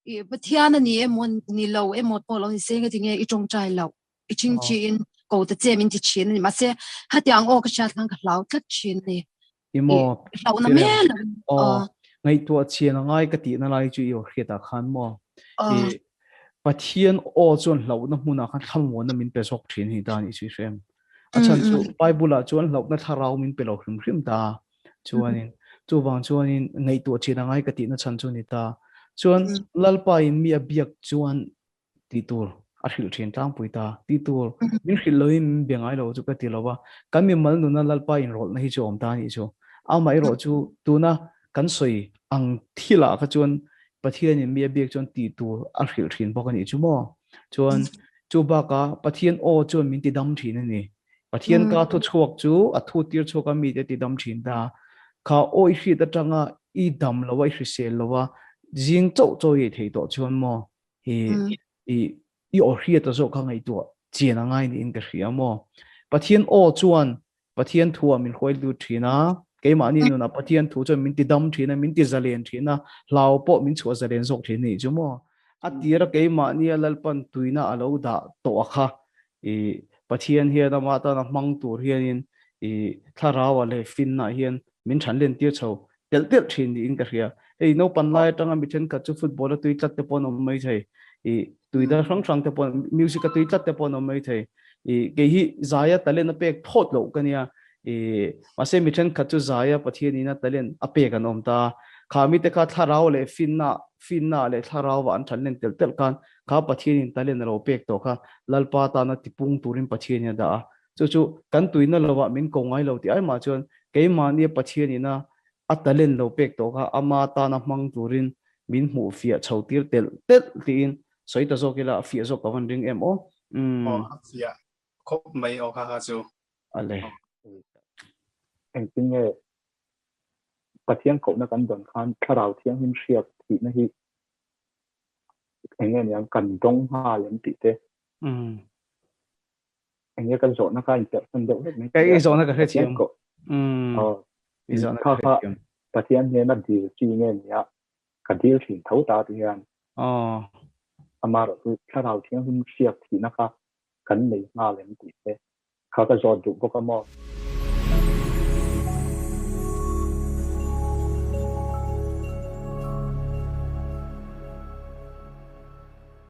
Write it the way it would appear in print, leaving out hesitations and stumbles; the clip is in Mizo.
I Pathian a ni emaw ni lo emaw pawh lo ni se nge tinge i tawngtai loh i chingchi in ko ta che min ti thin a ni. Mahse hetiang aw ka hriat khan ka hlau tlat thin a ni. I maw hlauhna mel aw ngaihtuah chian a ngai ka tihna lai chu i aw hriatah khan maw i Pathian aw chuan hlauhna hmunah khan thlamuanna min pe zawk thin hi ta ni chu i hre em. A chhan chu Bible ah chuan hlauhna thlarau min pe lo hrim hrim ta. Chuanin chuvang chuanin ngaihtuah chian a ngai ka tihna chhan chu ni ta. Chuan Lalpa in mi a biak chuan tih tur a hrilh thin tlangpui ta. Tih tur min hrilh loin min be ngai lo chu ka ti lo va. Kan mimal nuna Lalpa inrawlhna hi chu a awm ta a nih chu. Amaherawh chu tuna kan sawi ang thilah kha chuan Pathianin mi a biak chuan tih tur a hrilh thin bawk a nih chu maw. Chuan chu bakah Pathian aw chuan min tidam thin a ni. Pathian ka thu chhuak chu a thu tir chhuak a mite tidam thin ta. Kha aw i hriat atanga i dam lo a, i hrisel lo a, zing chauh chaw i ei thei tawh chuan maw i i i aw hriat a zawh kha ngaihtuah chian a ngai niin ka hria maw. Pathian aw chuan Pathian thu ah min hruai lut thin a, keimahni nunah Pathian thu chuan min tidam thin a, min tizalen thin a, hlau pawh min chhuah zalen zawk thin a nih chu maw. A tira keimahnia Lalpan tuina a lo dah tawh a kha i Pathian hian amah tana hmang tur hianin i thlarauah leh finnaah hian min than len tir chho telh telh thin niin ka hria. Hei naupan lai atanga mi thenkhat chu football a tui tlat te pawh an awm mai thei. I tui dal hrang hrang te pawh music a tui tlat te pawh an awm mai thei. I kei hi zaia talent a pek phawt loh ka nia. I mahse mi thenkhat chu zaia Pathian ina talent a pek an awm ta. Kha mite kha thlarau leh finna finna leh thlarauva an than len telh telh khan kha Pathian in talent a lo pek tawh kha Lalpa tana tipung turin Pathian in a dah a. Chu chu kan tuina lovah min ko ngai lo tih ai mah chuan keimahnia Pathian ina a talent lo pek tawh kha ama tana hmang turin min hmuh fiah chho tir telh telh tiin sawi ta zawk ila a fiah zawk ka van ring em aw. Umm. Aw a fiah khawp mai aw kha kha chu. Ale. Engtin nge Pathian kohna kan dawn khan Thlarau Thianghlim hriat thihna hi eng nge niang kan dawng nghal em tih te. Umm. Enge ka zawhna kha inperhsan deuh hlek mai Ka i zawhna ka hrethiam. Umm. Aw. I zawhna ka hrethiam. Pathian hnena dil chi nge nia ka dil thin tho ta ti hian. Aw. Amaherawh chu Thlarau Thianghlim hriak thihna kha kan nei nghal em tih te kha ka zawt duh bawk a maw?